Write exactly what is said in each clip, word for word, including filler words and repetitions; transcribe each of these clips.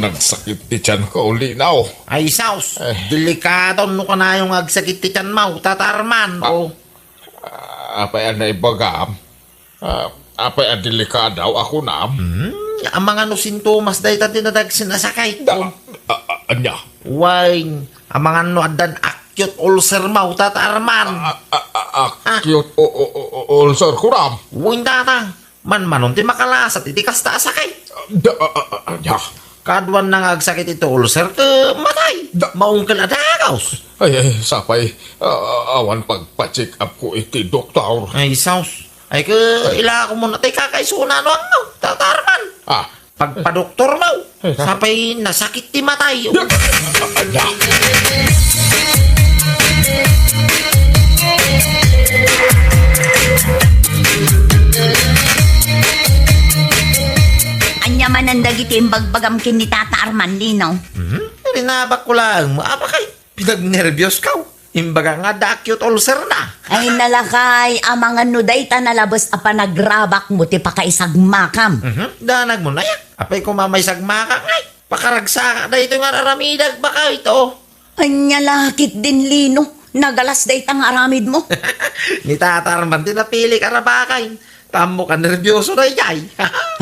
Agsakit ti tiyanko, Linaw. Ay, saus. Eh. Delikado no kanayon nga agsakit ti tiyan mo, Tata Arman. Ah. O. Ah, apay a naibagam? Ah, apay a delikado a kunam? Hmm, amangan no sintomas dayta ti nadagsen a sakit. Da, O. ah, ah, ania? Wine, amangan no addan acute ulcer mo, Tata Arman. Ah, ah, ah, ah, acute u-, u-, u-, u-, ulcer, kunam? Wen, Tata. Manmanon ti makalasat iti kasta a sakit. Da, ah, ah, ah, ah, da. Kaduan na nga agsakit iti ulcer, ket matay. Da- Maungkel a dagus. Ay, ay, sapay, ah, ah, awan pagpa-check up ko iti doktor. Ay, saus. Ay, ke, ilako mo na tay kakaisuna no ang, Tata Arman. Ah. Pagpadoktor mo. Ay, ka- Sapay nasakit ti matay. Da- ah, ah, da. Ania manen dagiti imbagbagam ken ni Tata Arman, Lino? Mhm. Rinabak ko laeng mo. Apay, pinagnerbios ka. Imbaga nga adda acute ulcer na. Ay, nalakay, amangan no dayta nalabes a panagrabak mo ti pakaisagmakam. Mhm. Danag mo na ya. Apay, koma maisagmakak, ay. Pakaragsaka daytoy nga ar-aramidek, bakay, to. Ania la ketdin, Lino? Nagalas dayta nga aramid mo? Ni Tata Arman ti napilik a rabakay. Tammo ka nerbiyoso dayjay.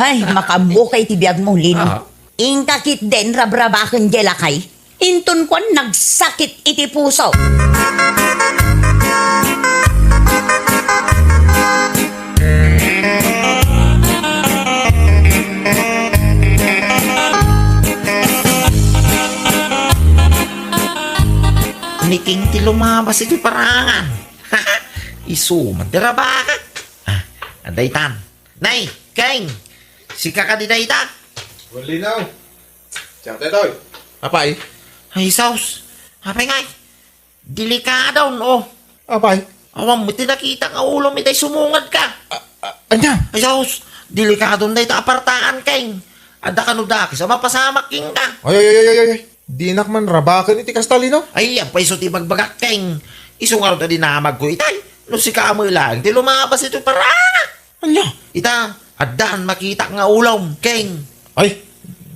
Ay, makaammo ka iti biag mo, Lino. Ah. Inka ketdin rabrabaken jay lakay. Inton kuan nagsakit iti puso. Ni King ti lumabas iti parangan. Isu man ti rabakak. Ah, adda itan. Nay, King, sika kadi dayta? Wen, Lino. Siak daytoy. Apay? Ay, saus. Apay ngay? Delikado, no? Apay? Awan mo ti nakita nga ulom itay sumungad ka. A-, a-, ania? Ay, saus. Delikado dayta apartaan, King. Adda kano dakes a mapasamak kenka. Ay, ay, ay, ay, ay, ay. Dinak man rabaken iti kasta, Lino. Ay, apay isu ti ibagbagak, King. Isu ngarud a dinamag ko itay. No sika a met laeng ti lumabas iti parangan. Ania? Ita, addan makitak nga ulom, King. Ay,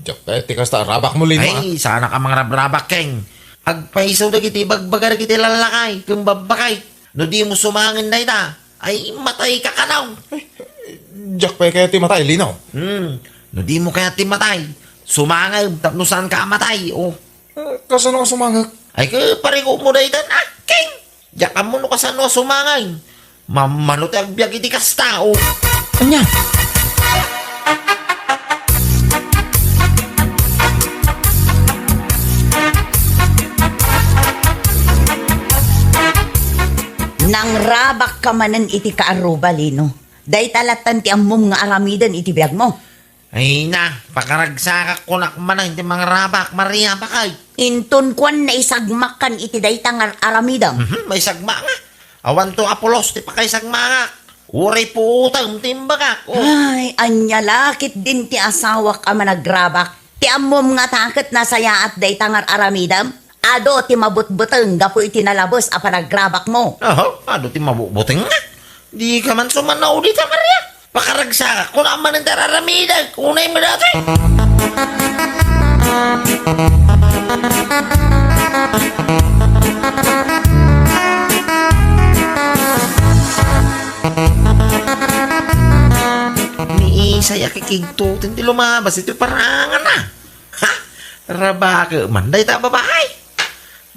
diak pay ti kasta a rabak mo, Lino, ah. Ay, saanak a mangrabrabak, King. Agpayso dagiti ibagbaga dagiti lallakay ken babbakay. No dimo sumangen dayta, ay, matay ka kanaw. Ay, diak pay kayat ti matay, Lino. Hmm, no dimo kayat ti matay, sumangem tapno saanka a matay, o. Eh, kasano a sumangek? Ay, ke, parigo mo daytan, ah, King. Diak ammo no kasano a sumangay. Mammano ti agbiag iti kasta, o. Ania? Nangrabak ka manen iti kaarruba, Lino. Dayta lattan ti ammom nga aramiden iti biagmo. Ay na, pakaragsakak kunak manen ti mangrabak, Maria, bakay. Inton kuan naisagmakkan iti dayta nga aramidem. Mhm, maisagmak nga. Awanto a pulos ti pakaisagmakak. Uray puotem ti imbagak. Oh. Ay, ania la ketdin ti asawak a managrabak. Ti ammom ngata ket nasayaat dayta nga aramidem? Adu ti mabutbuteng gapu iti nalabes a panagrabakmo. Aha, adu ti mabutbuteng nga. Dika man sumannao dita, Maria. Pakaragsakak, kuna manen ti ar-aramidek, unay mo datoy. Ni Isay a kikigtoten ti lumabas iti parangan na. Ha? Rabake man dayta a babai.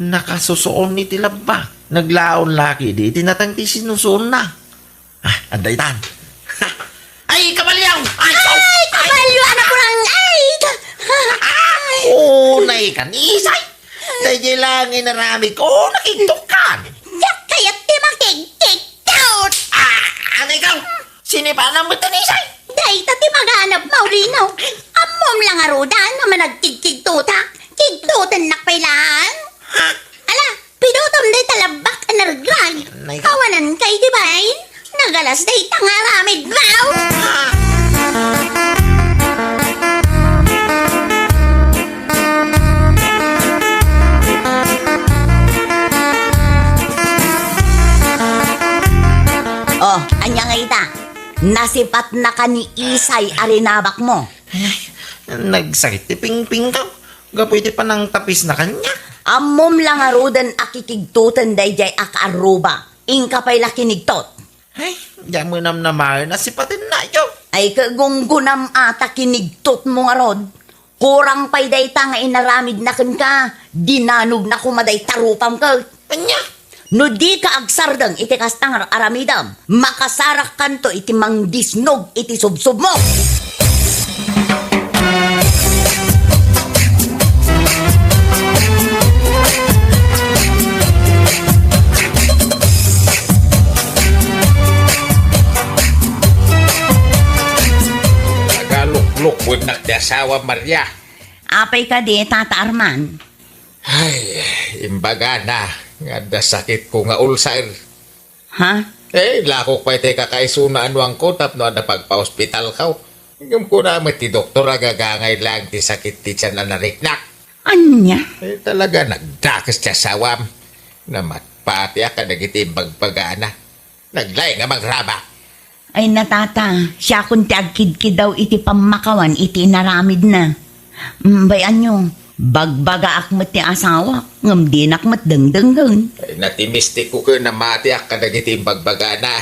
Nakasusuon iti labba. Naglaon la ketdi iti nateng ti sinusuonna. Ah, adda itan. Ay, kabalyo! Ay, ay, kabalyo, anak ko lang! Ay! Unay ka ni Isay! Dayjay lang inaramid ko, nakigtukkan! Diak kayat ti makigkigtot! Ah, ano ikaw? Sinipanan mo ito ni Isay? Dayta ti maganab, Maulino. Ammom lang a rudan a managkigkigtota. Kigtotennak pay lang. Ha? Ala, pidutom dayta labbak a naraglag. Nay. Awanan kay di bay? Nagalas dayta nga aramid, Mau. Oh, ania nga ita? Nasipatnaka ni Isay a rinabakmo. Ay, nagsakit ti pingpingko. Gapu iti panangtapisna kaniak. Ammom la ngaruden a kikigtuten daydiay a kaarruba. Inka pay la kinigtot. Ay, diak met namnamaen a sipatennayo. Ay, ket gunggunam a ta kinigtotmo ngarud. Kurang pay dayta nga inaramidna kenka, dinanogna koma dayta rupam ket. Ania? No dika agsardeng iti kasta nga aramidem, makasarakkanto iti mangdisnog iti subsubmo. Nagaluklukuennak ti asawa, Maria. Apay kadi, Tata Arman? Ay, imbagana nga adda sakitko nga ulcer. Ha? Eh, lakok pay ti kakaisuna a nuangko tapno adda pagpaospitalko. Ngem kuna met ti doktor a gagangay laeng ti sakit ti tian a nariknak. Ania? Eh, talaga nagdakes ti asawam. Namatpatiak kadagiti imbagbagana. Naglaing a mangrabak. Ay, Tata, siakon ti agkidkidaw iti pammakawan iti inaramidna. Mm, bay-anyo, bagbagaak met ti asawak, ngem dinak met dengdenggen. Ay, natimistikko ken namatiak kadagiti imbagbagana.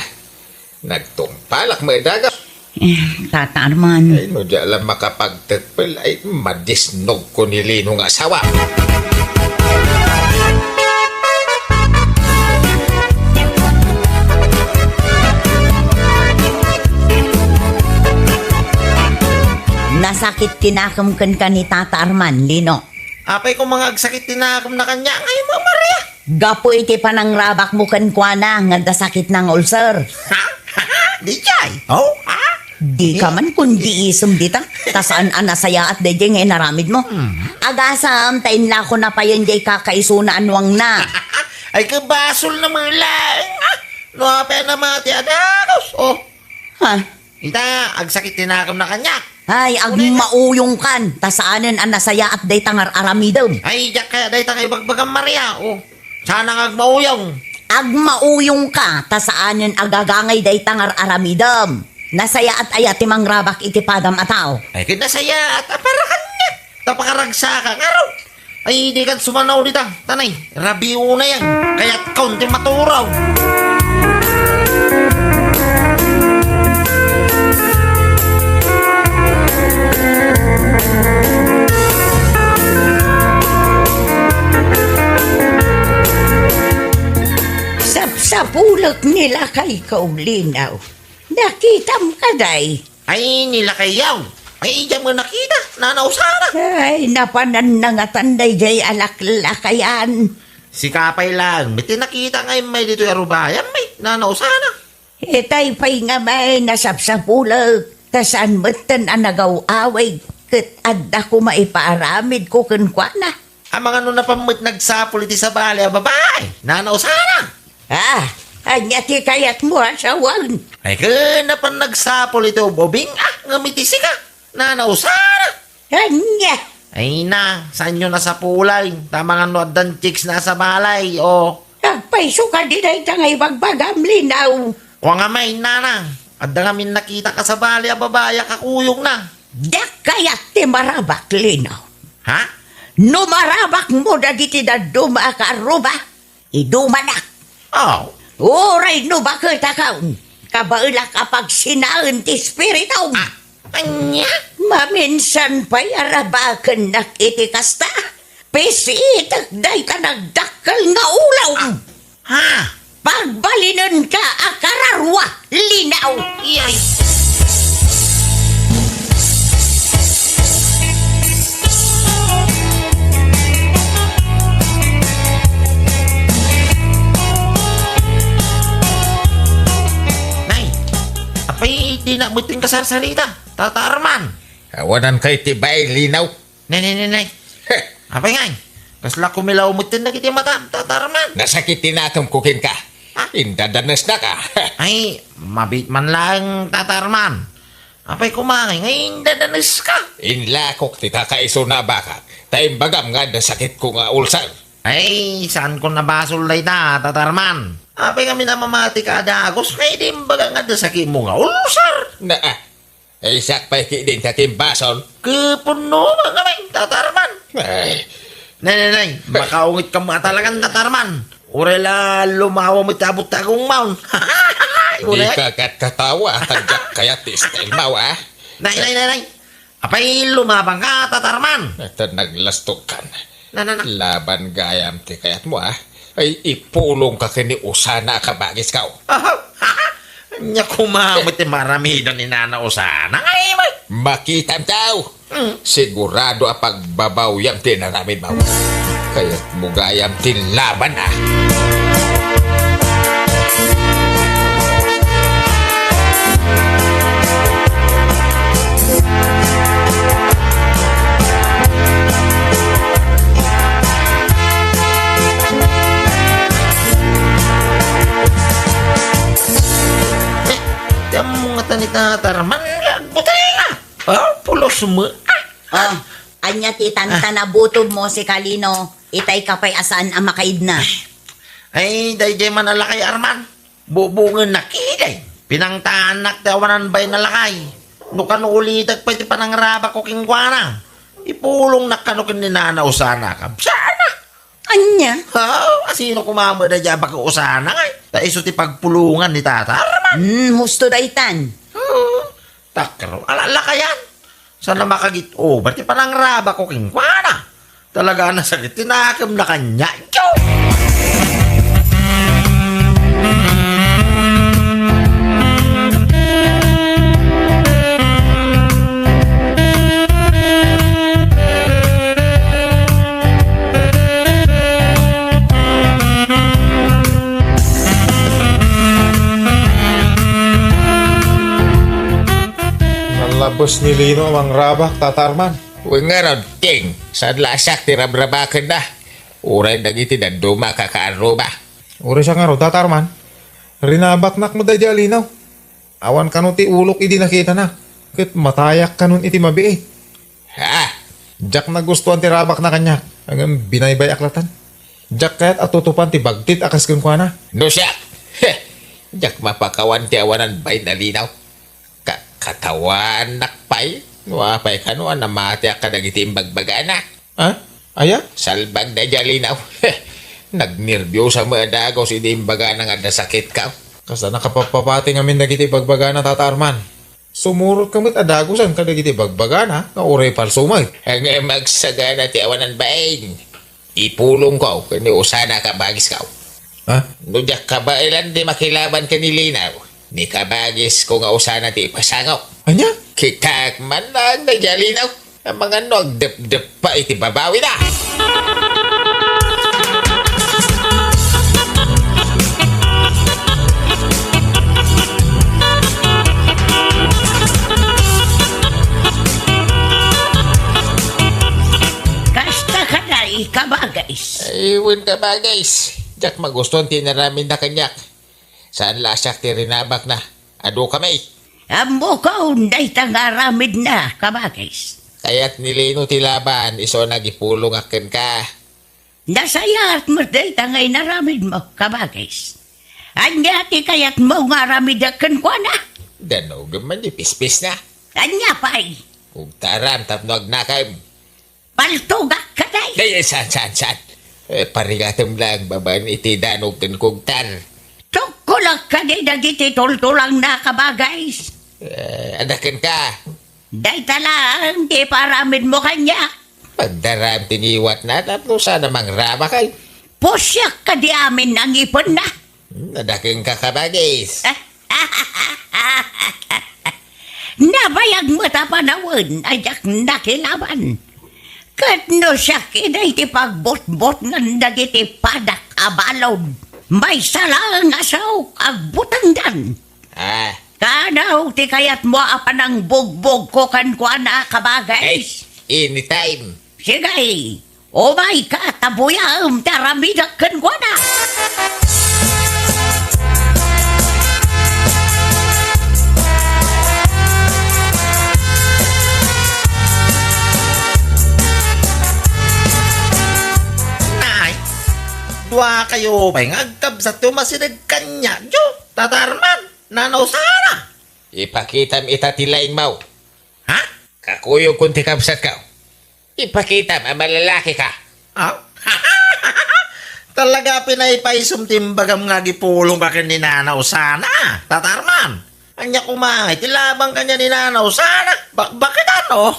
Nagtungpalak met daga. Eh, Tata Arman. Ay, no diak la makapagtekpel, ay, madisnogko ni Lino nga asawa. Nasakit ti nakem kenka ni Tata Arman, Lino. Apay koma nga agsakit ti nakemna kaniak, ay, Maria? Gapu iti panangrabakmo kenkuana nga adda sakitna nga ulcer. Ha? Daydiay? Oh, ha? Dika man kun di isem dita, ta saan a nasayaat daydiay nga inaramidmo. Hmm. Agasam, ta inlako na payen diay kakaisuna a nuangna. Ay, kabasolna met laeng. Ah, no apay a namati a dagus. Oh. Ha? Ita, agsakit ti nakemna kaniak. Ay, agmauyongkan, ta saanen a nasayaat dayta nga ar-aramidem. Ay, diak kayat dayta nga ibagbagam, Maria. Oh, saan nga agmauyong? Agmauyongka, ta saanen a gagangay dayta nga ar-aramidem. Nasayaat aya ti mangrabak iti padam a tao? Ay, ket nasayaat a para kaniak. Ta pakaragsaka ngarud. Ay, dikan sumanaw dita. Tanay, rabii unay ay. Kayatko ti maturaw. Sapsapulek ni lakayko, Linaw. Nakitam kadi? Ay, ni lakayyo. Ay, diak met nakita. Nanausana. Ay, napananna ngatan daydiay a laklakayan. Sika pay laeng met ti nakita nga immay ditoy a rubayam, ay. Nanausana. Itay pay nga may nasapsapulek, ta saan metten a nagaw-awig, ket adda koma ipaaramidko kenkuana. Amangan no napan met nagsapul iti sabali a babai. Nanausana. Ah, ania ti kayatmo a sawen? Ay, ken napan nagsapul iti ub-ubing, ah, ngem iti sika. Nanausana. Ania? Ay na, saanyo nasapulan. Ta amangan no addan chicks na a sabali, o. Agpayso kadi dayta nga ibagbagam, Linaw. Kua nga may, nana. Adda ngamin nakita ka sabali a babai a kakuyogna. Diak kayat ti marabak, Linaw. Ha? No marabakmo dagiti dadduma a kaarruba, idumanak. Aw. Uray no baketakon, kabaelak a pagsinaen ti espiritum. Ah, ania? Maminsan pay a rabakennak iti kasta. Pisitek dayta nagdakkel nga ulom. Ah. Ha? Pagbalinenka a kararua, Linaw. Iyay. Nay, apay dinak met ti kasarsarita, Tata Arman? Awanan kay ti bay, Linaw. Nay, nay, nay, nay. Heh. Apay ngay? Kasla kumilaw met ti dagiti matam, Tata Arman. Nasakit ti nakemko kenka. Ah? Indadanesnaka. Ay, mabiit man laeng, Tata Arman. Apay koma ngay nga indadaneska? Inlakok ti kakaisuna a bakak, ta imbagam nga adda sakitko nga ulcer. Ay, saanko a basol dayta, Tata Arman. Apay ngamin a mamatika a dagus nga idi imbaga nga adda sakitmo nga ulcer? Na, ah, Ay, siak pay ketdin ti agimbasol. Kapunno met ngamin, Tata Arman. Ay. Nay, nay, nay, makaungit ka nga talagan, Tata Arman. Uray la lumawa met ti abut ti agungmaon. Uray. Dika ket katawa, ta diak kayat ti style mo, ah. Nay, nay, nay, nay. Apay lumabang ka, Tata Arman? Ita naglastok kan. Na, na, na. Laban gayam ti kayat mo, ah. Ay, ipulong ka ken ni Osana a kabagis ko. Ania koma met ti maaramidan ni Nana Osana? Ay, may. Makitam tao. Mm. Sigurado a pagbabawiam ti inaramid mo. Kayat mo gayam ti laban, ah. Ti ammo ngata ni Tata Arman, agbuteng, ah. Ah, pulos mo. Ah. Ah, ania ti tantanabutom mo, Sikalino? Itay ka pay a saan a makaidna. Ay, daydiay man a lakay, Arman. Bubungennak idiay. Pinangtaannak ti awanan bain a lakay. No kano ulitek pay ti panangrabak ko kenkuana, ipulongnak kano ken ni Nana Osana a kabsatna. Ania? Ha? Asino koma met daydiay a baket Osana ngay? Ta isu ti pagpulongan ni Tata Arman. Hmm, husto daytan. Oo. Takro, ala, lakayan. Saan a makagit-ober ti panangrabak ko kenkuana. Talaga a nasakit ti nakemna kaniak. Nalabes ni Lino a mangrabak, Tata Arman. Wen ngarud, Ting, saan la a siak ti rabrabakenna. Uray dagiti dadduma a kakaarruba. Uray siak ngarud, Tata Arman. Rinabaknak met daydiay a linaw. Awan kano ti ulok idi nakitanak, ket matayak kanon iti mabiit. Ha? Diak nagustuan ti rabakna kaniak, ngem binaybay-ak latan. Diak kayat a tutupan ti bagtit a kas kenkuana. No siak, he, diak mapakawan ti awanan bain a linaw. Ka-, katawaannak pay, no apay kano a namatiak kadagiti imbagbagana. Ah? Aya? Salbag daydiay a linaw. Nagnerbiosa met a dagus idi imbagana nga adda sakit ka. Kasla nakapapapati ngamin dagiti ibagbagana, Tata Arman. Sumurot ka met a dagusan kadagiti ibagbagana nga uray palso met. Ngem agsagana ti awanan bain. Ipulongko ken ni Osana a kabagisko. Ha? No diak kabaelan ti makilaban ken ni Linaw, ni kabagisko nga Osana ti ipasangok. Ania? Kitaek man laeng daydiay a linaw. Amangan no agdepdep pay iti babawina. Kasta kadi, kabagis. Ay, wen, kabagis. Diak magustuan ti inaramidna kaniak. Saan la a siak ti rinabakna. Adu kami. Ammokon dayta nga aramidna, kabagis. Kayat ni Lino ti laban, isu a nagipulongak kenka. Nasayaat met dayta nga inaramidmo, kabagis. Ania ti kayatmo nga aramidek kenkuana? Danogem man ti pispisna. Ania pay? Kugtaram tapno agnakem. Paltogak kadi. Ay, ay, saan, saan, saan? Eh, parigatem lang babaen iti danog ken kugtar. Tukkolak kadi dagiti tultulangna, kabagis. Eh, adda kenka. Dayta laeng ti ipaaramidmo kaniak. Pagdaram ti ngiwatna tapno saan a mangrabak ay. Pusiak kadi amin a ngipenna. Hmm, adda kenka, kabagis. Nabayag met a panawen a diak nakilaban. Ket no siak idi ti pagbutbutngan dagiti padak a balud, maysa laeng a saok agbutengdan. Ah. Kano ti kayatmo a panangbugbogko kenkuana, kabagis? Ay, anytime. Sige, umayka ta buyaem ti aramidek kenkuana. Nay, duakayo pay nga agkabsatyo masideg kaniak, Tata Arman, Nana Osana. Ipakitam ita ti laingmo. Ha? Kakuyogkon ti kabsatko. Ipakita a malalaki ka. Ah? Talaga pinaipaisum ti imbagam nga agipulong ka ken ni Nana Osana, Tatarman. Ania koma, iti labang kanian ni Nana Osana, bakbakitan, oh.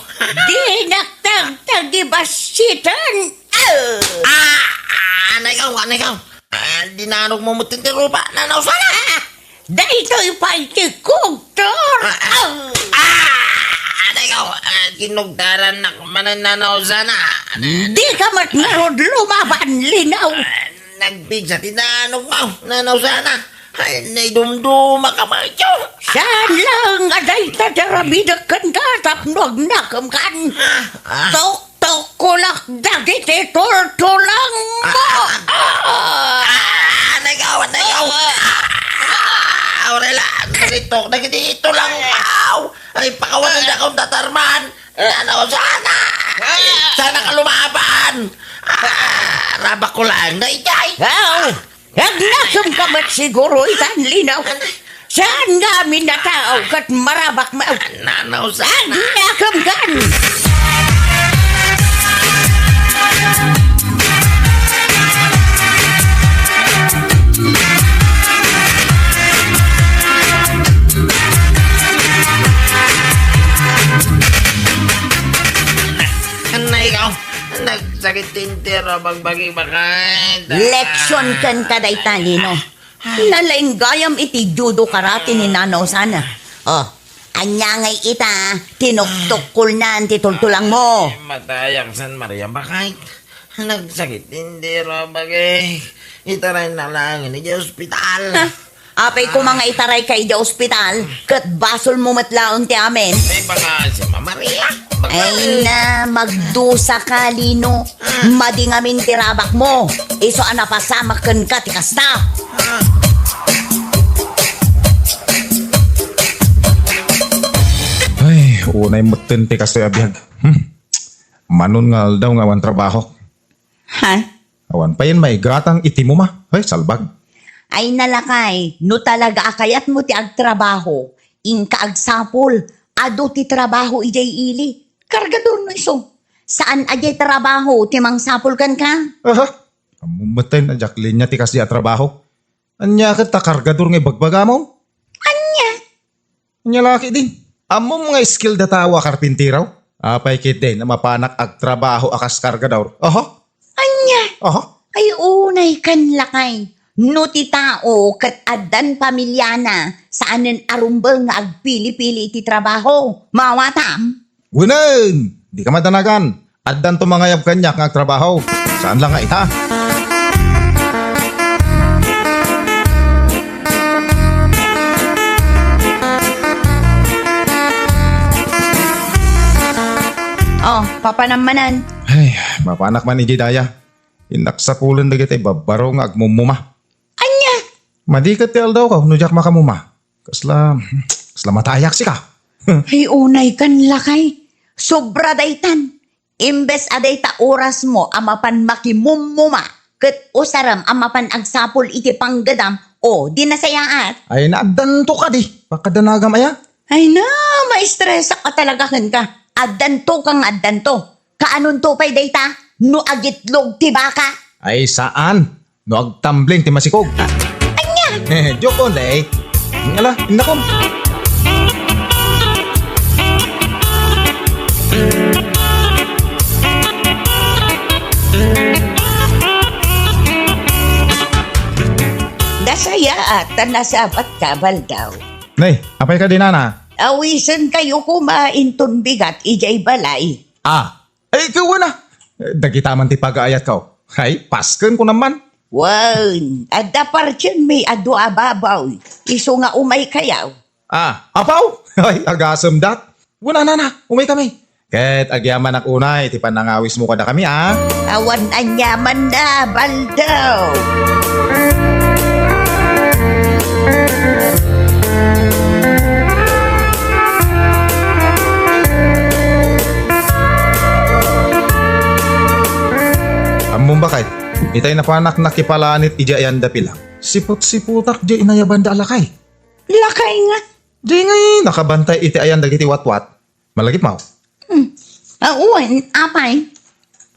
Dinak tagtagibasitan. Ah! Ah! Anay ka, anay ka. Ah, dinanogmo met ti rupa, Nana Osana. Ah! Daytoy pay ti kugtor. Ah! Ah! Ah! Anay ka, ah, kinugtarannak manen, Nana Osana. Dika met ngarud lumaban, Linaw. Ah, nagpigsa ti danogmo, Nana Osana. Ay, naidumduma ka, Macho. Saan lang a dayta ti aramidek kenka tapno agnakem kan. Ah, ah. Tok- Tukkolak dagiti tultulangmo. Ah, ah, ah, anay ka, anay ka. Ah, Aurela, naritok dagiti tulangmo. Ay, pakawanendakon, Tatarman. Nana Osana. Saan ka lumaban? Ah, rabakko laeng daydiay. Aw, agnakem ka met siguro itan, Linaw. Saan nga amin a tao ket marabak met. Nana Osana. Agnakem kan. Anay ka, nagsakit ti entero a bagbagi, baket. Leksion kenka dayta, Linaw. Nalaing gayam iti judo karate ni Nana Osana. Oh, ania ngay ita, tinuktukkolnan ti tultulangmo. Ay, matayak, San Maria, baket. Nagsakit ti entero a bagi. Itarayna laeng idiay ospital. Ah, apay koma nga itarayka idiay ospital, ket basolmo met laeng ti amin. Ay, baka si Mama Maria. Ay na, magdusaka, Linaw. Madi ngamin ti rabakmo. Isu a napasamak kenka ti kasta. Ay, unay metten ti kastoy a biag. Hmm. Manon nga aldaw nga awan trabaho. Ha? Awan payen maigatang iti muma. Ay, salbag. Ay, na lakay, no talaga a kayatmo ti agtrabaho, inka agsapul, adu ti trabaho idiay ili. Kargador no isu. Saan a diay trabaho ti mangsapul kenka? Aha. Ammom metten a diak linia ti kasdi a trabaho. Ania ket ta kargador nga ibagbagamon? Ania? Ania la ketdi? Ammom nga skill da tao a karpintero? Apay ketdi no mapanak agtrabaho a kas kargador? Aha. Ania? Aha. Ay, unay ken lakay. No ti tao ket addan pamiliana, saanen a rumbeng nga agpili-pili iti trabaho. Maawatam? Wen, dika madanagan. Addanto mangayab kaniak nga agtrabaho. Saan la nga ita? Oh, papanam manen. Ay, mapanak man idiay daya. Innak sapulen dagiti babbaro nga agmumuma. Ania? Madi ket ti aldawko no diak makamuma. Kasla, kasla matayak sika. Ay, unay ken lakay. Sobra daytan. Imbes a dayta orasmo a mapan makimummuma, ket usarem a mapan agsapul iti panggedam, o, di nasayaat. Ay, naaddanto kadi. Pakadanagam aya? Ay na, maestresak a talaga kenka. Addanto kang addanto. Kaanonto pay dayta no agitlog ti baka? Ay, saan. No agtambling ti masikog. Ania? Joke only. Ala, innakom. Nasayaat ta nasabat ka, Baldaw. Nay, apay kadi, nana? Awisen kayo koma inton bigat idiay balay. Ah, Ay, ikaw na. Dagita man ti pagaayatko. Ay, pasken ko naman. Wen, adda partenmi a dua a baboy. Isu nga umay kayaw. Ah, apaw? Ay, agasem dat. Wen, nana, umay kami. Ket agyamanak unay ti panangawismo kadakami, a. Awan aniamanna, Baldaw. Ammom, baket, itay napanak nakipalanit idiay ayan da pila. Siput-siputak diay inayabanda a lakay. Lakay nga. Diay ngay nakabantay iti ayan dagiti watwat. Malagipmo? Hmm. Awan, apay.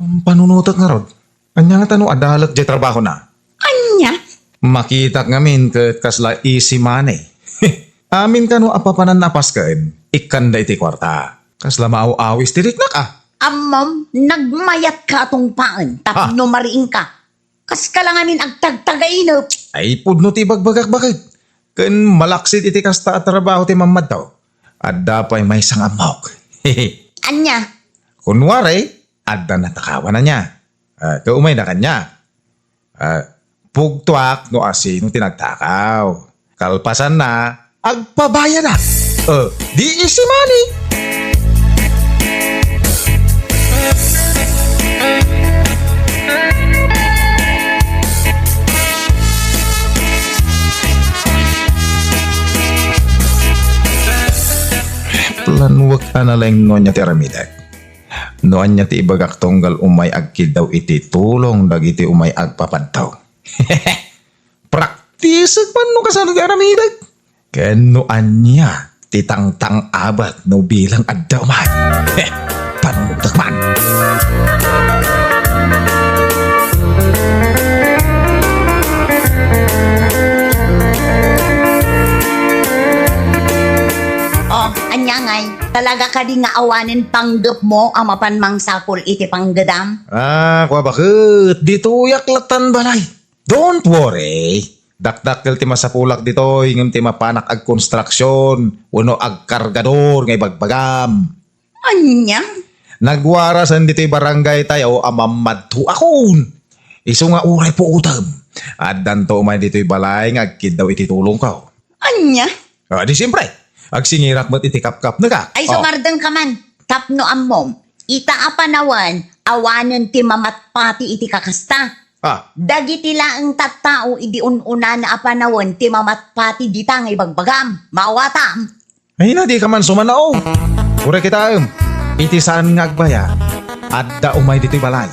Panunutek ngarud. Ania ngata no adalek diay trabahona? Ania? Makitak ngamin ket kasla easy money. Amin kano a papananna a pasken, ikkanda iti kuarta. Kasla maaw-awis ti riknak, a. Ammom, nagmayatka a tungpaen tapno mariingka. Kaska la ngamin agtagtagainep. Ay, pudno ti ibagbagak, baket. Ken malaksid iti kasta a trabaho ti mammadto. Adda pay maysa nga ammok. Ania? Kunwari, adda natakawan ania. Ah, ket umayda kaniak. Ah, pugtoak no asino ti nagtakaw. Kalpasanna, agpabayadak. Oh, di easy money. Planuek a nalengno ania ti aramidek. No ania ti ibagak tunggal umay agkiddaw iti tulong dagiti umay agpapadto. Praktisek man no kasano ti aramidek. Ken no ania ti tangtang-abat no bilang adda umay. Heh, panunodek man. Oh, ania ngay? Talaga kadi nga awanen panggepmo a mapan mangsapul iti panggedam? Ah, kua baket, ditoyak latan balay. Don't worry. Dakdakkel ti masapulak ditoy ngem ti mapanak agkonstruksion wenno agkargador nga ibagbagam. Ania? Nagwarasen ditoy barangay tayo a mammadto akon. Isu nga uray puotem, addanto umay ditoy balay nga agkiddaw iti tulongko. Ania? Ah, di siyempre, agsingirak met iti kapkapnekak. Ay, oh, sumardengka man. Tapno ammom, ita a panawen, awanen ti mamatpati iti kakasta. Ah. Dagiti laeng tattao idi un-unana a panawen ti mamatpati dita nga ibagbagam. Maawatam? Ay na, dika man sumanao. Uray kitaem, iti saan nga agbayag, adda umay ditoy balay.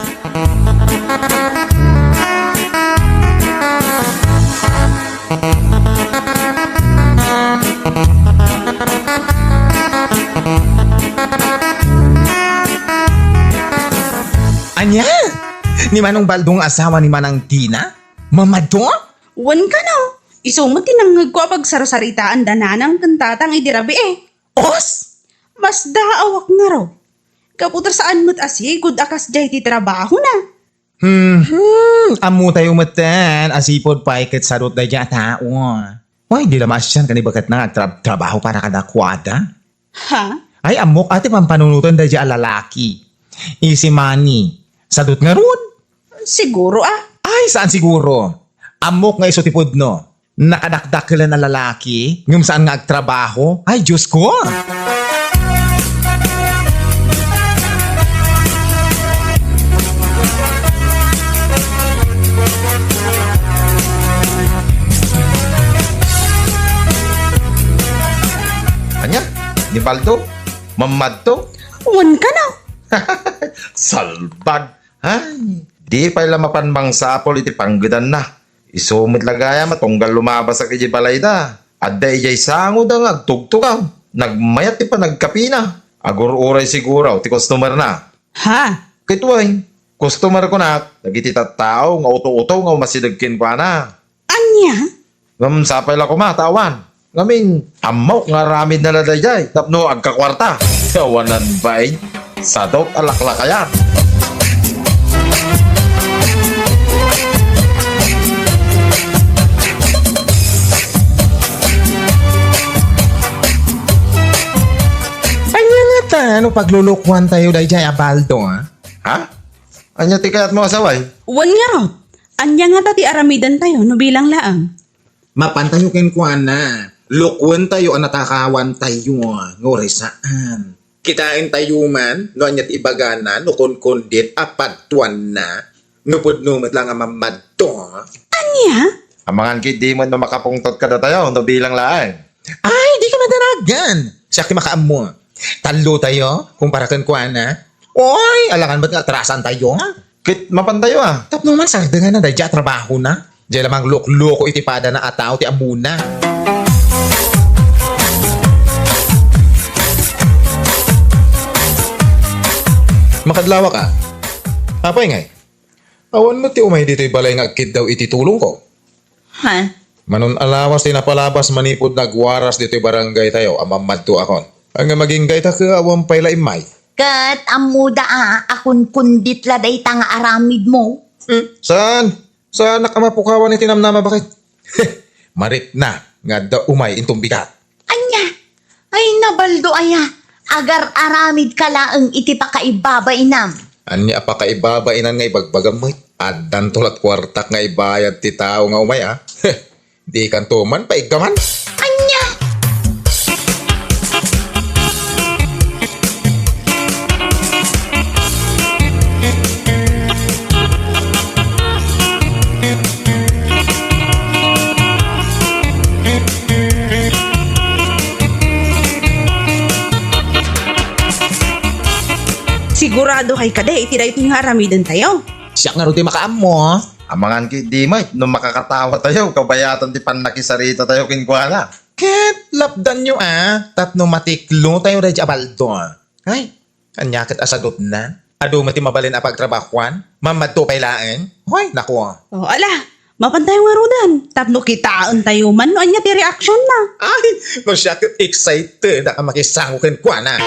Ania? Ni Manong Baldo nga asawa ni Manang Tina? Mamadto? Wen kano, isu met ti nangngegko a pagsarsaritaanda nanang ken tatang idi rabii. Os! Masdaawak ngarud. Gapu ta saan met a sigud a kasdiay ti trabahona. Hmm, hmm, ammotayo metten a sipud pay ket sadut daydiay a tao. Wen, di la maasian ken ni baketna nga agtrab-, trabaho para kadakuada. Ha? Ay, ammok a ti pampanunoten daydiay a lalaki. Easy money. Sadut ngarud? Siguro, ah. Ay, saan siguro? Ammok nga isu ti pudno. Nakadakdakkel a lalaki, ngem saan nga agtrabaho? Ay, Diyos ko! Ania? Ni Baldo? Mamadto? Wen kano. Salbag. Ay, di pay la mapan mangsapul iti panggedanna. Isu met la gayam a tunggal lumabasak idiay balayda, adda idiay sangoda nga agtugtugaw. Nagmayat ti panagkapina. Agur-uray siguro ti customerna. Ha? Ket wen, customer kunak, dagiti tattao nga uto-uto nga umasideg kenkuana. Ania? Ngem sapay la koma ta awan. Ngamin, ammok nga aramidna la daydiay tapno agkakuarta. Awanan bain. Sadut a laklakayan. Ania ngata no paglulukuantayo daydiay a Baldo, a? Ha? Ania ti kayatmo a saway? Wen ngarud, ania ngata ti aramidantayo no bilang laeng? Mapantayo kenkuana, lukuentayo a natakawantayo, nga uray saan. Kitaentayo man no ania ti ibagana no kunkundin a padtuanna, no pudno met la nga mamadto. Ania? Amangan ketdi met no makapungtot kadatayo no bilang laeng. Ay, dika madanagan. Siak ti makaammo. Tallotayo, kumpara kenkuana. Oy, alangan met nga atrasantayo. Ket mapantayo, a. Tapno man sardenganna daydiay a trabahona. Diay la manglukloko iti padana a tao ti ammona. Makadlawak, a. Apay ngay? Awan met ti umay ditoy balay nga agkiddaw iti tulongko. Ha? Manon a lawas ti napalabas manipud nagwaras ditoy barangaytayo a mammadtuakon. Nga maginggayta ket awan pay la immay. Ket ammoda a, a kunkundit la dayta nga aramidmo. Hmm, saan? Saanak a mapukawan iti namnama, baket? Marikna nga adda umay inton bigat. Ania? Ay, nabaldo aya. Agar-aramidka laeng iti pakaibabainam. Ania a pakaibabainan nga ibagbagam met? Addanto lat kuartak nga ibayad ti tao nga umay, a? Dikanto man paiggaman. Ania? Sigurado kay kadi iti daytoy nga aramidentayo? Siak ngarud ti makaammo. Amangan ketdi met no makakatawa tayo kabayatan ti pannakisarita tayo kenkuana. Ket lapdanyo a, tapno matiklo tayo daydi a baldo. Ay, ania ket a sadutna? Adu met ti mabalin a pagtrabahuan? Mammadto pay laeng? Hoy, naku. O, ala, mapan tayo ngaruden. Tapno kitaentayo man no ania ti reaksionna. Ay, no siak ket excited a makisango kenkuana.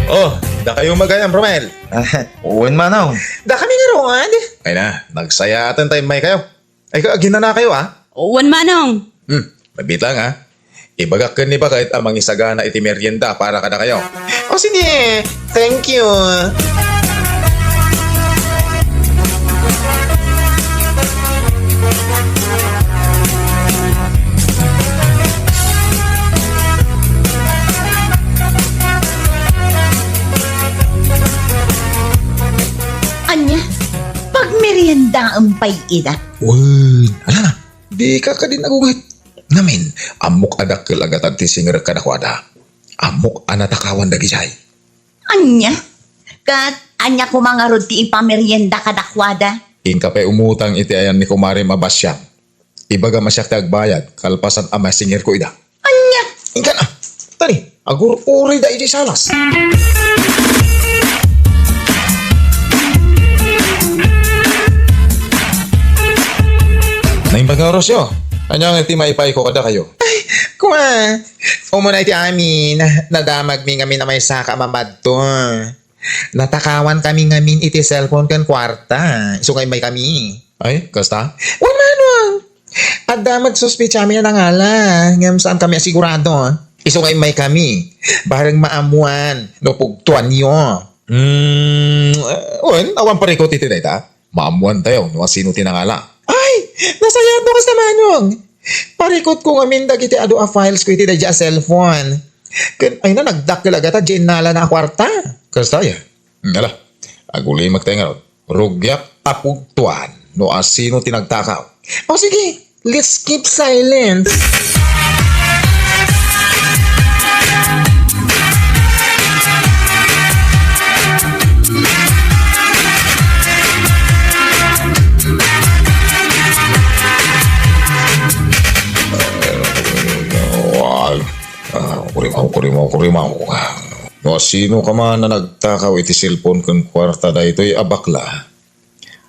O, dakayo magayam, Romel. Wen, Manong. Dakami ngarud. Ay na, nagsayaaten ta immay kayo. Ay, ka, aginana kayo, a? Wen, Manong. Hmm, mabiit lang, a. Ibagak ken ni baket a mangisagana iti merienda para kadakayo. O, sige. Thank you. Ania? Pagmeriendaem pay ida? Wen, ala na. Dika kadi nagunget. Ngamin, ammok a dakkel a gatad ti singerek kadakuada. Ammok a natakawan dagijay. Ania? Ket ania koma ngarud ti ipamerienda kadakuada? Inka pay umutang iti ayan ni kumarem a basiang. Ibagam a siak ti agbayad, kalpasan a masingerko ida. Ania? Inka na! Tani, agur-urida iti salas. Naimbag nga orasyo. Ania nga ti maipayko kadakayo? Ay, kua. Umuna iti amin, nadamagmi ngamin a maysa ka a mamadto. Natakawan kami ngamin iti cellphone ken kuarta. Isu nga immay kami. Ay, kasta? Wen, Manong. Adda met suspetsamin a nangala, ngem saan kami a sigurado. Isu nga immay kami. Bareng maammuan no pugtoanyo. Hmm, eh, wen, awan parikut iti dayta. Maammuan tayo no asino ti nangala. Ay, nasayaat no kasta, Manong. Parikutko ngamin dagiti adu a files ko iti daydi a cellphone. Ken, ay na, nagdakkel a gatad diay innalana a kuarta. Kasta aya? Hmm, ala, agulimek tayo ngarud. Rugiak a pugtoan no asino ti nagtakaw. O sige, let's keep silence. Ah, kurimaw, kurimaw, kurimaw. No asino ka man a nagtakaw iti cellphone ken kuarta daytoy a bakla,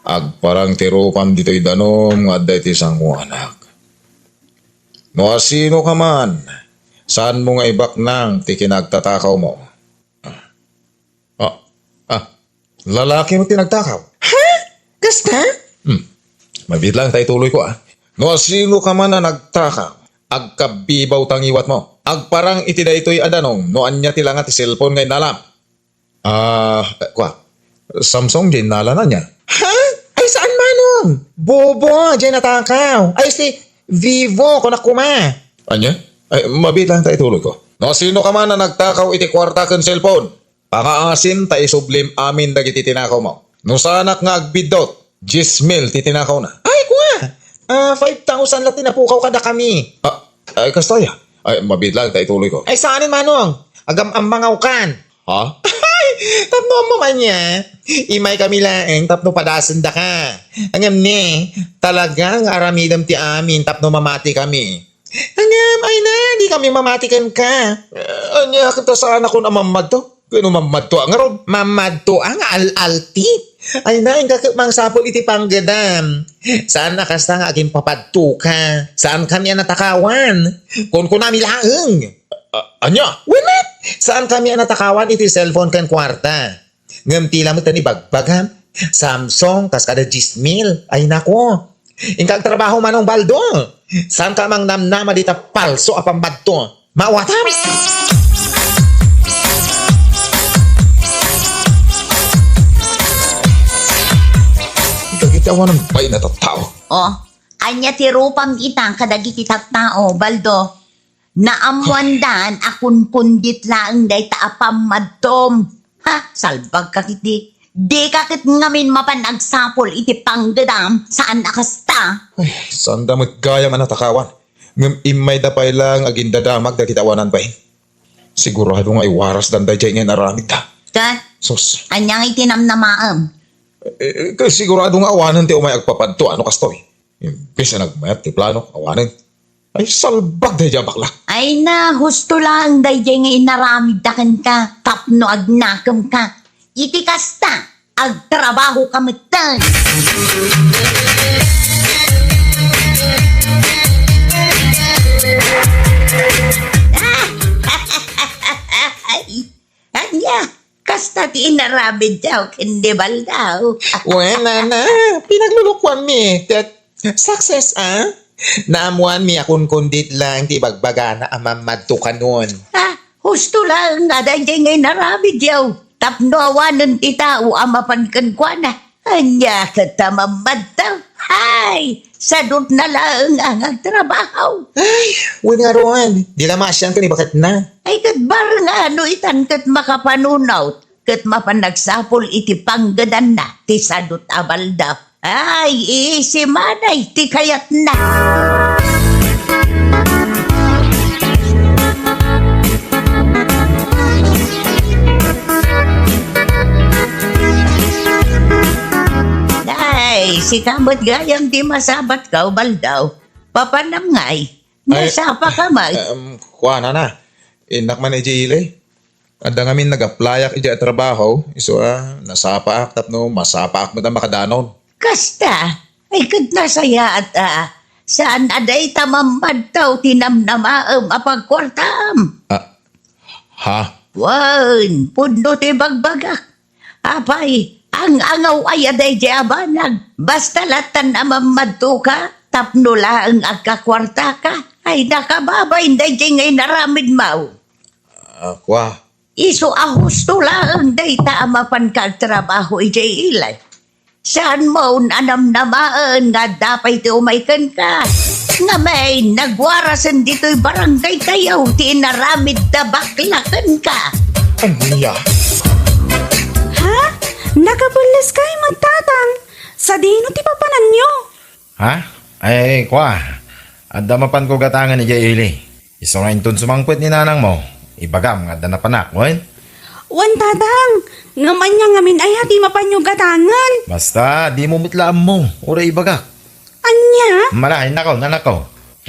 agparang ti rupam ditoy danum nga adda iti sangoanak. No asino ka man, saanmo nga ibaknang ti kinagtatakawmo. Ah, ah, lalaki met ti nagtakaw. Ha? Kasta? Hmm. Mabiit lang ta ituloyko, a. No asino ka man a nagtakaw, agkabibaw ta ngiwatmo. Agparang iti daytoy a danum no ania ti langa ti cellphone nga innalam. Ah, eh, kua, Samsung diay innalana ania? Ha? Ay, saan, Manong? Bobo diay natakaw. Ay, si Vivo, kunak koma. Ania? Ay, mabiit lang ta ituloyko. No asino ka man a nagtakaw iti kuarta ken cellphone, pangaasim ta isublim amin dagiti tinakawmo. No saanak nga agbiddut, dies mil ti tinakawna. Ay, kua! Ah, five thousand la ti napukaw kadakami. Ah, ay, kasta aya? Ay, mabiit lang ta ituloyko. Ay, saanen, Manong? Agam-ammangawkan. Ha? Ay, Tapno ammom ania, immay kami laeng tapno padasendaka. Ngem ne, talaga nga aramidem ti amin tapno mamati kami. Ngem, ay na, di kami mamati kenka. Ania, kanta saanakon a mammadto? Ken no mammadto a ngarud, mammadto a nga al-alti. Ay na, inka ket mangsapul iti panggedam. Saan a kasta nga agimpapadtoka. Saan kami a natakawan. Kunkunami laeng. A-, ania? Wen met, saan kami a natakawan iti cellphone ken kuarta. Ngem ti lamet ti ibagbagam, Samsung, kas kada dies mil. Ay nako. Inka agtrabaho manong Baldo. Saan ka mangnamnama dita palso a pammadto? Mawatap! Dagiti awanan pay natattao. Oh, ania ti rupam ita kadagiti tattao, Baldo? Naammoandan a kunkundit laeng dayta a pammadtom. Ha? Salbagka ketdi. Dika ket ngamin mapan agsapul iti panggedam, saan a kasta. Ay, saanda met gayam a natakawan. Ngem immayda pay laeng agindadamag dagiti awanan bain. Sigurado nga iwarasdan daydiay nga inaramidda. Ket? Sus. Ania nga iti namnamaem? Eh, ket sigurado nga awanen ti umay agpapadto, ano kastoy? Imbes a nagmayat ti plano, awanen. Ay, salbag daydiay a bakla. Ay na, husto laeng daydiay nga inaramidda kenka tapno agnakemka. Iti kasta, agtrabahoka metten. Ay, ania, kasta ti inaramidyo ken ni Baldo? Wen, nana, pinaglulukuanmi ket success, a? Naammoanmi a kunkundit laeng ti ibagbagana a mammadto kanon. Ah, husto laeng nga daydiay nga inaramidyo tapno awanen ti tao a mapan kenkuana. Ania ket ta mammadto? Hay, sadutna laeng a nga agtrabaho. Ay, wen ngarud, di la maasian ken ibaketna. Ay, ket bareng no itan ket makapanunot ket mapan agsapul iti panggedanna ti sadut a Baldo. Ay, iisimanay ti kayatna. Ay, sika met gayam ti masabatka, Baldo. Papanam ngay? Ay, nasapaka met? Em, kuana na. Innak man idiay ili. Adda ngamin nag-applyak idiay a trabaho, isu a nasapaak tapno masapaak met a makadanon. Kasta, ay ket nasayaat a. Saan a dayta mammadto ti namnamaem a pagkuartaam? Ah, ha? Wen, pudno ti bagbagak. Apay, ang-angaw aya daydiay a banag. Basta lattan a mammadtoka, tapno laeng agkakuartaka. Ay, nakababain daydiay nga inaramidmo. Ah, kua. Isu a husto laeng dayta a mapanka agtrabaho idiay ili. Saanmo a namnamaen nga adda pay ti umay kenka. Ngamin, nagwarasen ditoy barangaytayo ti inaramid a bakla kenka. Ania? Ha? Nakapulleska met, Tatang? Sadino ti papananyo? Ha? Ay, kua, adda mapanko gatangen idiay ili. Isu nga inton sumangpet ni nanangmo, ibagam nga adda napanak, wen? Wen, Tatang, ngem ania ngamin aya ti mapanyo gatangen? Basta, dimo met la ammo, uray ibagak. Ania? Mala, innako, nanakko.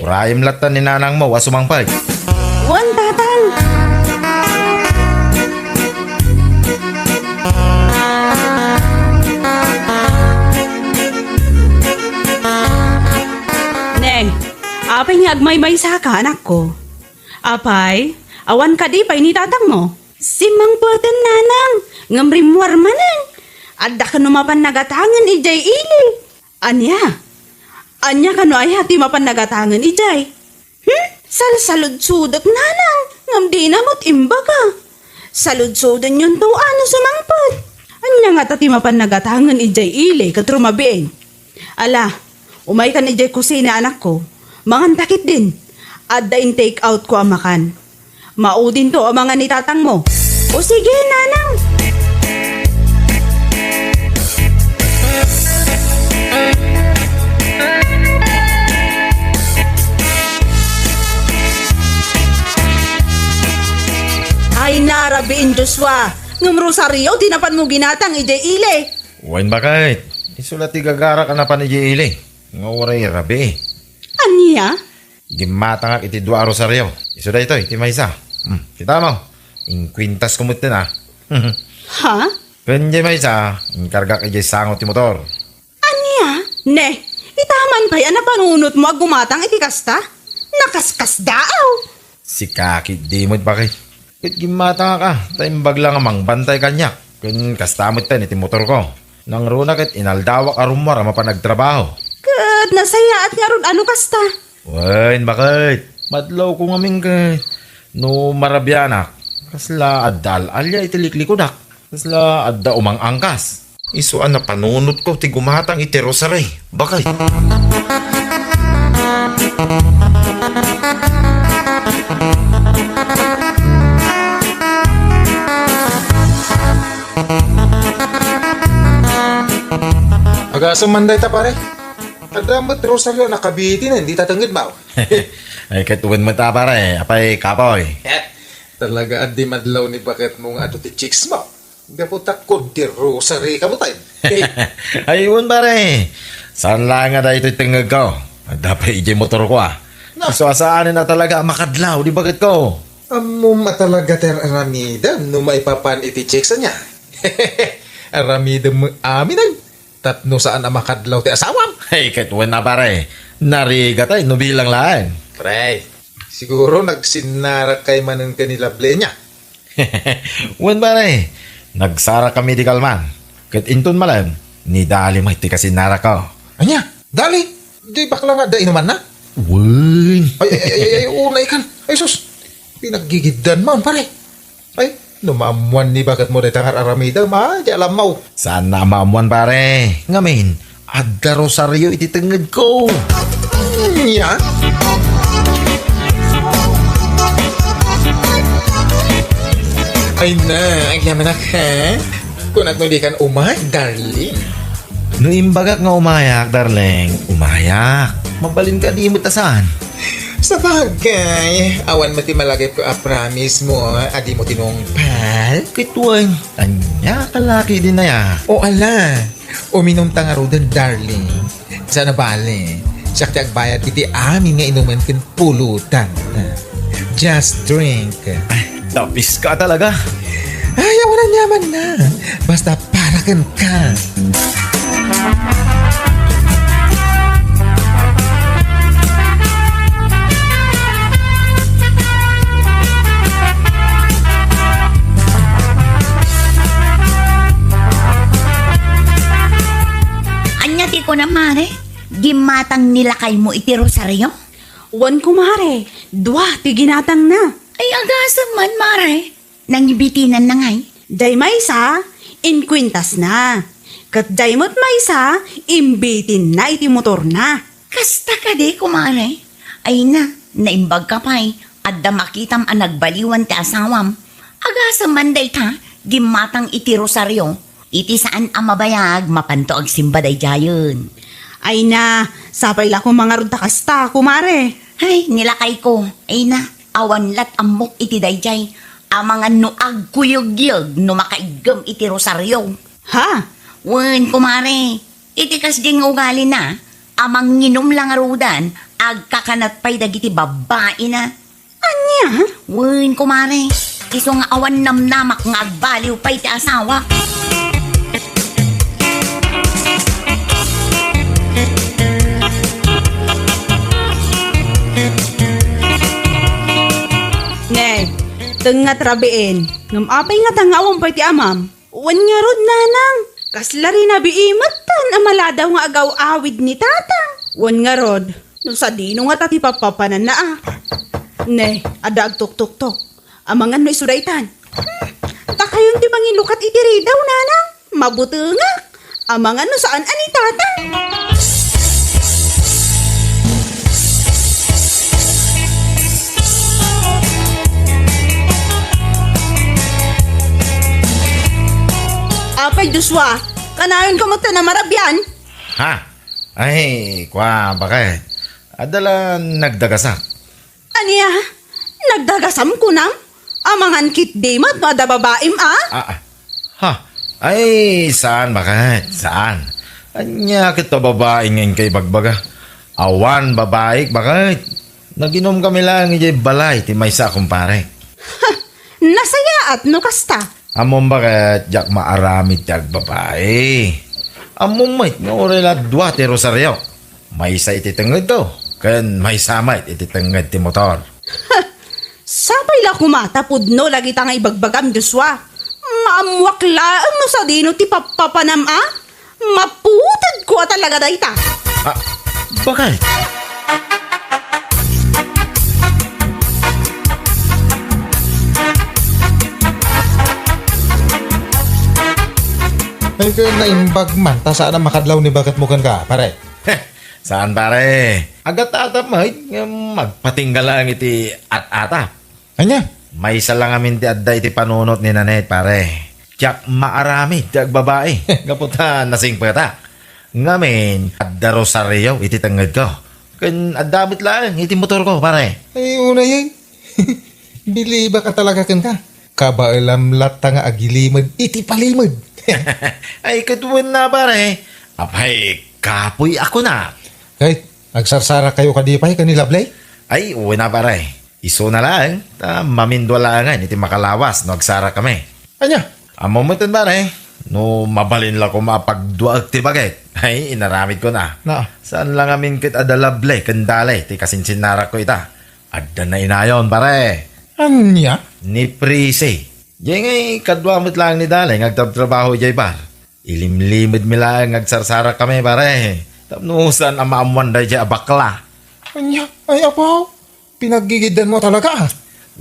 Urayem latta ni nanangmo a sumangpet. Wen, Tatang. Neng, apay nga agmaymaysaka, anakko? Apay, awan kadi pay ni tatangmo? Simmangpeten, nanang, ngem rimmuar manen. Adda kano mapan nagatangen idiay ili. Ania? Ania kano aya ti mapan nagatangen idiay? Hmm? Salsaludsodek, nanang, ngem dina met imbaga. Saludsodenyon to a no sumangpet. Ania ngata ti mapan nagatangen idiay ili ket rumabiin? Ala, umaykan idiay kusina, anakko. Manganta ketdin. Adda in-take out ko a makan. Maudinto a mangan ni tatangmo. O sige, nanang. Ay, narabiin, Joshua. Ngem rosario ti napanmo ginatang idiay ili. Wen, baket. Isu la ti gagarak a napan idiay ili. Nga uray rabii. Ania? Gimmatangak iti dua a rosario. Isu daytoy, ti maysa. Hmm, kitamo? Inkuentasko metten a. Ha? Ken diay maysa, inkargak idiay sango ti motor. Ania? Ne, ita man pay a napanunotmo a gumatang iti kasta? Nakaskasdaaw! Sika ketdi met, baket. Ket gimmatangak a, ta imbag la nga mangbantay kaniak. Ken kasta metten iti motorko. Nangruna ket inaldawak a rummuar a mapan agtrabaho. Ket nasayaat ngarud a no kasta? Wen, baket. Madlawko ngamin ket no marabianak, kasla adda al-alia iti liklikudak. Kasla adda umang-angkas. Isu a napanunotko ti gumatang iti rosary, baket. Agasem man dayta, pare. Adda met rosario a nakabitinen dita tengngedmo. Ay, ket wen met a, pare. Apay, kapoy? Eh, talaga a di madlaw ni baketmo nga adu ti chicks mo. Gapu ta kuddi rosary ka met, ay. Ay, wen, pare. Saan laeng a daytoy tengngegko. Adda pay idiay motorko, a. Na. Isu a saanen a talaga a makadlaw di baketko. Ammom a talaga ti ar-aramidem no maipapan iti chicks ania. Aramidem met amin, ay. Tapno saan a makadlaw ti asawam. Ay, ket wen a, pare. Narigat, ay, no bilang laeng. Pre, siguro nagsinnarak kay manen ken ni Lovely ania. Wen, pare. Nagsarak kami di kalman. Ket inton malem, ni Dali met ti kasinnarakko. Ania? Dali? Di bakla nga adda inumanna? Wen. Ay, ay, ay, ay, ay, unay kan. Ay, sus. Pinaggigiddan man, pare. Ay, no maammuan ni baketmo dayta nga ar-aramidem, a, di alammaw. Saan a maammuan, pare. Ngamin, adda rosario iti tengngedko. Ania? Ay na, agyamanak, ha? Kunak no dikan umay, darling. No imbagak nga umayak, darling, umayak. Mabalin ka, di met a saan? Sabagay, awan met ti malagipko a promise mo a dimo tinungpal. Ket wen, ania ka laki din aya? O ala, uminumta ngaruden, darling. Saan a bale, siak ti agbayad iti amin nga inumen ken pulutan. Just drink. Ay, dapis ka talaga. Ay, awan aniamanna. Basta para kenka. Ania ti kunam, mare? Gimmatang ni lakaymo iti rosario? Wen, kumare, dua ti ginatangna. Ay, agasem man, mare. Nangibitinanna ngay? Diay maysa, inkuentasna. Ket diay met maysa, imbitinna iti motorna. Kasta kadi, kumare? Ay na, naimbag ka pay, adda makitam a nagbaliwan ti asawam. Agasem man dayta, gimmatang iti rosario. Iti saan a mabayag, mapanto agsimba daydiayen. Ay na, sapay la koma ngarud ta kasta, kumare. Ay, ni lakayko. Ay na, awan lat ammok iti daydiay. Amangan no agkuyegyeg no makaiggem iti rosario. Ha? Wen, kumare. Iti kasdi nga ugalina, a manginum la ngaruden, agkakanat pay dagiti babbaina. Ania? Wen, kumare, isu nga awan namnamak nga agbaliw pay ti asawak. Ne, tengnga ti rabiin, ngem apay ngata nga awan pay ti amam? Wen ngarud, nanang, kasla rinabii metten a maladaw nga agaw-awid ni tatang. Wen ngarud, no sadino ngata ti papapananna a? Ne, adda agtuktoktok. Amangan no isu daytan. Hmm, dakayon ti mangilukat iti ridaw, nanang. Mabutengak. Amangan no saan a ni tatang. Apay Joshua, kanayon ka met ta namarabian? Ha? Ay, kua, baket. Adda la nagdagasak. Ania? Nagdagasam kunam? Amangan ketdi met no adda babaim a? Ah, ah. Ha? Ay, saan, baket? Saan? Ania ket ta babai nga inka ibagbaga? Awan babaik, baket. Naginom kami laeng idiay balay ti maysa a kumparek. Nasayaat no kasta. Ammom, baket, diak maaramid ti agbabai. Ammom met nga uray la dua ti rosariok. Maysa iti tengngedko, ken maysa met iti tengnged ti motor. Sapay la koma ta pudno dagita nga ibagbagam, Joshua. Maammoak laeng no sadino ti pappapanam a. Maputedko a talaga dayta. Ah, baket? Ay, ket naimbag man, ta saan a makadlaw ni baketmo kenka, pare. Saan, pare. Agat-atap met nga magpatingga laeng iti at-atap. Ania? Maysa la ngamin ti adda iti panunot ni Nanette, pare. Diak maaramid ti agbabai. Gapu ta nasingpetak. Ngamin, adda rosario iti tengngedko. Ken adda met laeng iti motorko, pare. Ay, unay, ay. Bilibak a talaga kenka. Kabaelam latta nga agilimed iti palimed. Ay, ket wen na, pare. Apay, kapoy a kunak. Ay, agsarsarakkayo kadi pay ken ni Lovely? Ay, wen na, pare. Isuna laeng, ta mamindua laengen iti makalawas no agsarakkami. Ania? Ammom metten, pare, no mabalin la koma a pagduaek ti baket. Ay, inaramidko na. Na. Saan la ngamin ket adda Lovely ken Dale ti kasinsinnarakko ita. Adda nainayon, pare. Ania? Ni Prissy. Diay ngay kadua met laeng ni Dale nga agtrabtrabaho idiay bar. Ilimlimedmi laeng nga agsarsarakkami, pare. Tapno saan a maammoan daydiay a bakla. Ania? Ay, apo, pinaggigiddanmo talaga, ah.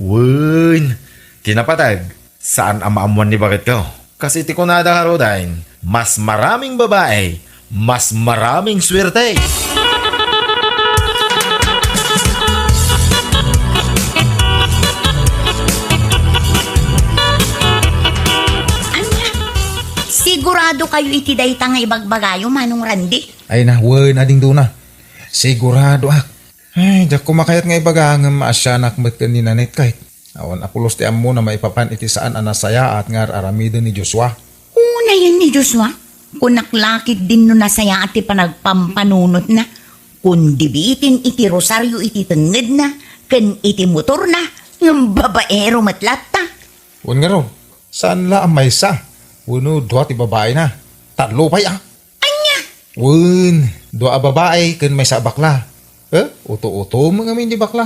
Wen, ti napateg, saan a maammoan ni baketko. Kas iti kunada ngaruden, mas maraming babae, mas maraming suwerte. Ania? Sigurado kayo iti dayta nga ibagbagayo, Manong Randy? Ay na, wen, ading duna. Siguradoak. Ay, diak koma kayat nga ibaga ngem maasianak met ken ni Nanette, ket awan a pulos ti ammona maipapan iti saan a nasayaat nga ar-aramiden ni Joshua. Unayen ni Joshua, kunak la ketdin no nasayaat ti panagpampanunotna, kun dibitin iti rosario iti tengngedna ken iti motorna, ngem babaero met latta. Wen ngarud, saan la a maysa wenno dua ti babaina? Tallo pay a. Ania? Wen, dua a babai ken maysa a bakla. Eh, uto-uto met ngamin di bakla.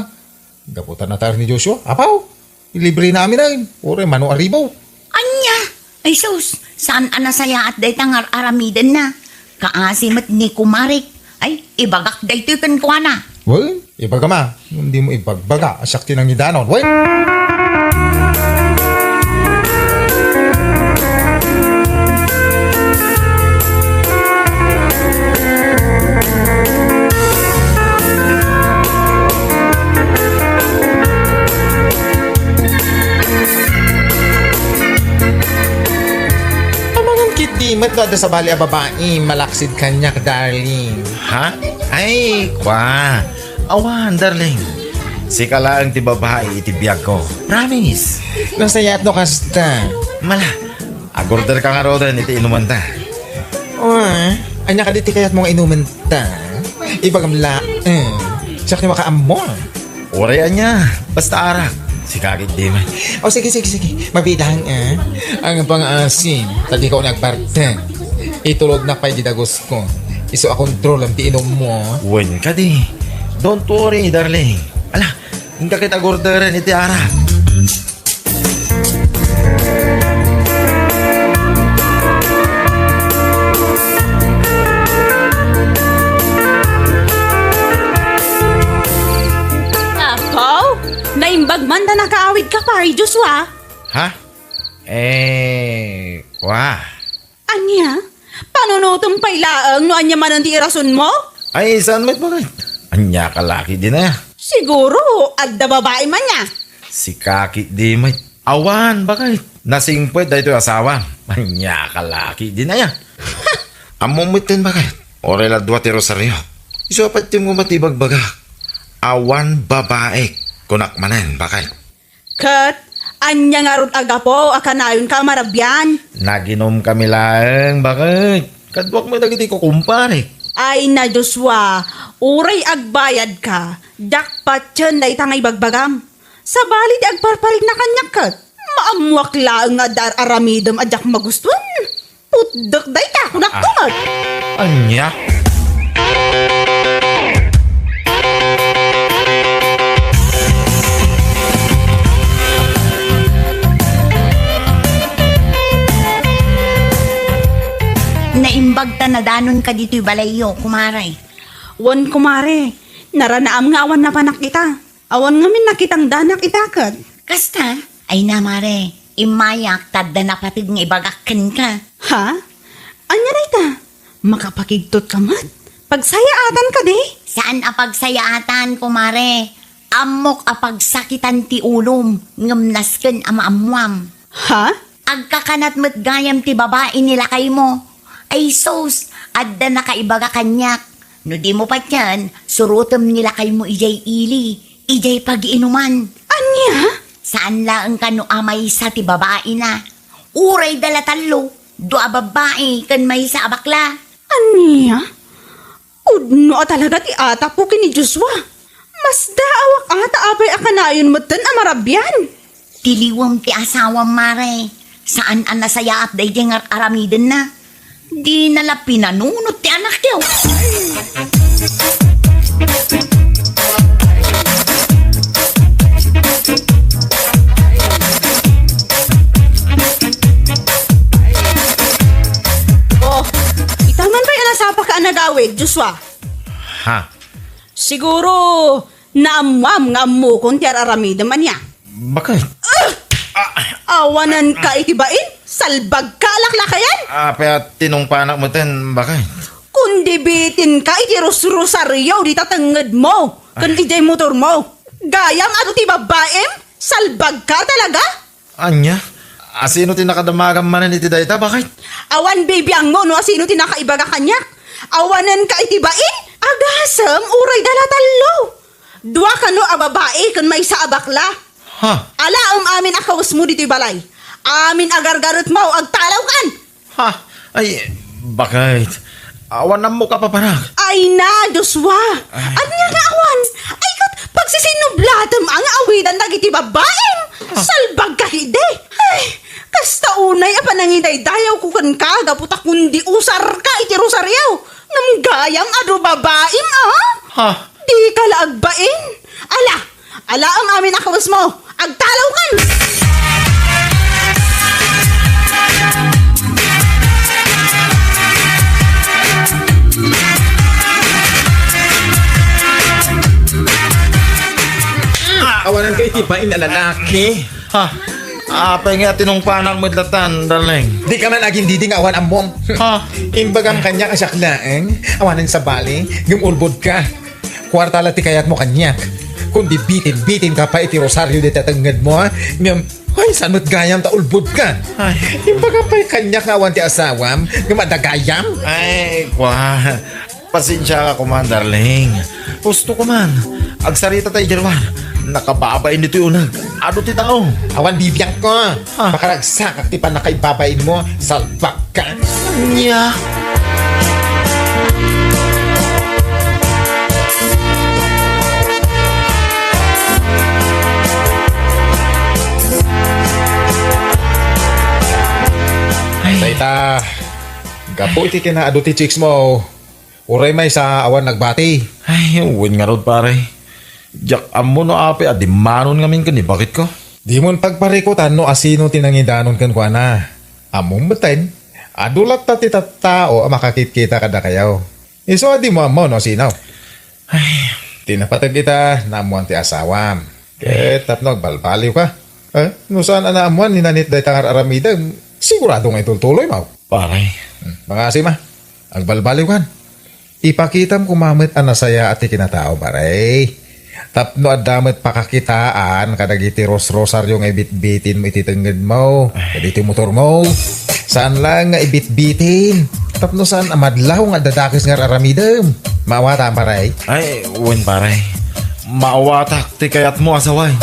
Gapu ta natar ni Joshua, apaw, ilibrena aminen, uray mano a ribu. Ania? Ay sus, saan a nasayaat dayta nga ar-aramidenna. Kaasi met ni kumarek. Ay, ibagak daytoy kenkuana. Wen, ibagam a, no dimo ibagbaga, a siak ti nangidanon. Wen! Amangan ketdi met no adda sabali a babai malaksid kaniak, darling. Ha? Ay, kwa. Awan, darling. Sika laeng ti babai iti biagko. Promise. Nasayaat no kasta. Mala, agorder ka ngaruden iti inumenta. Oh, ania kadi ti kayatmo nga inumenta? Ibagam la. Eh, siak ti makaammo. Uray ania, basta arak. Sika ketdi met. O, sige, sige, sige. Mabiit lang, eh. Ang pangaasim, ta dika unay agbartek. Itulodnak pay di dagusko. Isu a kontrolam ti inummo. Wen kadi. Don't worry, darling. Ala, inka ket agorderen iti arak. Apo, naimbag man ta nakaawid ka, Pare Joshua. Ha? Eh, kwa. Ania? Panunotem pay laeng no ania manen ti irasonmo? Ay, saan met, baket? Ania ka laki din aya? Siguro, adda babai man nia. Sika ketdi met. Awan, baket. Nasingpet daytoy asawa. Ania ka laki din aya? Ammo met ten, baket. Uray la dua ti rosario. Isu a patiem koma ti ibagbagak. Awan babaik. Kunak manen, baket. Ket, Ania ngarud a gapu a kanayonka a marabian? Naginumkami laeng, baket. Kaduak met dagiti kukumpare. Ay na, Joshua, uray agbayadka, diak patien dayta nga ibagbagam. Sabali ti agparparigna kaniak ket, maammoak laeng nga adda ar-aramidem a diak magustoen. Putdek dayta, kunak Ah. met. Ania? Naimbag ta nadanonka ditoy balayyo, kumare. Wen, kumare, naranaam nga awan napanak ita. Awan ngamin nakitang danak ita ket. Kasta? Ay na, mare, immayak ta adda napateg nga ibagak kenka. Ha? Ania dayta? Makapakigtot ka met? Pagsayaatan ka di? Saan a pagsayaatan, kumare. Ammok a pagsakitan ti ulom, ngem nasken a maammuam. Ha? Agkakanat met gayam ti babai ni lakaymo. Ay sus, adda nakaibaga kaniak. No dimo patien, surotem ni lakaymo idiay ili, idiay pagiinuman. Ania? Saan laeng kano a maysa ti babaina. Uray dala tallo, dua a babbai ken maysa a bakla. Ania? Pudno a talaga ti atapko ken ni Joshua. Masdaawak ata apay a kanayon metten a marabian. Tiliwem ti asawam, mare. Saan a nasayaat daydiay nga ar-aramidenna. Dina la pinanunot ti anakyo. Oh, ita man pay a nasapaka a nagawid, Joshua. Ha? Siguro, naammuam nga ammokon ti ar-aramidem, ania? Bakit? Ah! Awanenka iti bain? Salbagka a laklakayan? Apay a tinungpanak metten, bakit? Kundi bitinka iti rusrosario dita tengngedmo ken Ay. idiay motormo. Gayam adu ti babbaim? Salbagka talaga? Ania? Asino ti nakadamagam manen iti dayta, bakit? Awan bibiangmo no asino ti nakaibaga kaniak. Awanenka iti bain? Agasem, uray dala tallo. Dua kano a babai ken maysa a bakla. Ha? Alaem amin a kawesmo ditoy balay. Amin a gargaretmo, agtalawkan! Ha? Ay, bakit? Awan ammok a paparak. Ay na, Joshua! Ay. Ania nga awan? Ay ket, pagsisinublatem a nga awidan dagiti babbaim! Ah. Salbagka idi! Ay, kasta unay a panangidaydayawko kenka gapu ta kundi usarka iti rosario. Ngem gayam adu babaim, a? Ha? Dika la agbain. Ala, alaem amin a kawesmo. Agtalawkan! Awanenka iti bain a lalaki. Ha? Apay nga tinungpanak met latan, darling? Dika man agindidi nga awan ammom. Ha? Imbagam kaniak a siak laeng, awanen sabali, ngem ulbodka. Kuarta la ti kayatmo kaniak. Kundi bitin-bitinka pay iti rosario dita tengngedmo, a? Ngem, ay, saan met gayam ta ulbodka? Ay. Imbagam pay kaniak nga awan ti asawam, ngem adda gayam? Ay, kua. Pasensiaka koma, darling. Husto koma. Agsarita ta idiay ruar. Nakababain ditoy uneg. Adu ti tao. Awan bibiangko. Ah. Makaragsakak ti pannakaibabainmo. Salbagka. Nia. Ay. Dayta, gapu iti kinaadu ti chicks mo. Uray maysa awan nagbati. Ay, wen ngarud, pare. Diak ammo no apay a dimmanon ngamin ken ni baketko. Dimon pagparikutan no asino ti nangidanon kenkuana. Ammom metten, adu latta ti tattao a makakitkita kadakayo. Isu a dimo ammo no asino. Ay. Ti napateg ita, naammoan ti asawam. Ket tapno agbalbaliwka. Eh, no saan a naammoan ni Nanit dayta nga ar-aramidem, sigurado nga itultuloymo. Pare. Hmm, pangasima, agbalbaliwkan. Ipakitam koma met a nasayaat ti kinataom, pare. Tapno adda met pakakitaan kadagiti rosrosario nga ibitbitinmo iti tengngedmo, ken iti motormo. Saan laeng nga ibitbitin. Tapno saan a madlaw nga adda dakes nga ar-aramidem. Maawatam, pare? Ay, wen, pare. Maawatak ti kayatmo, asaway.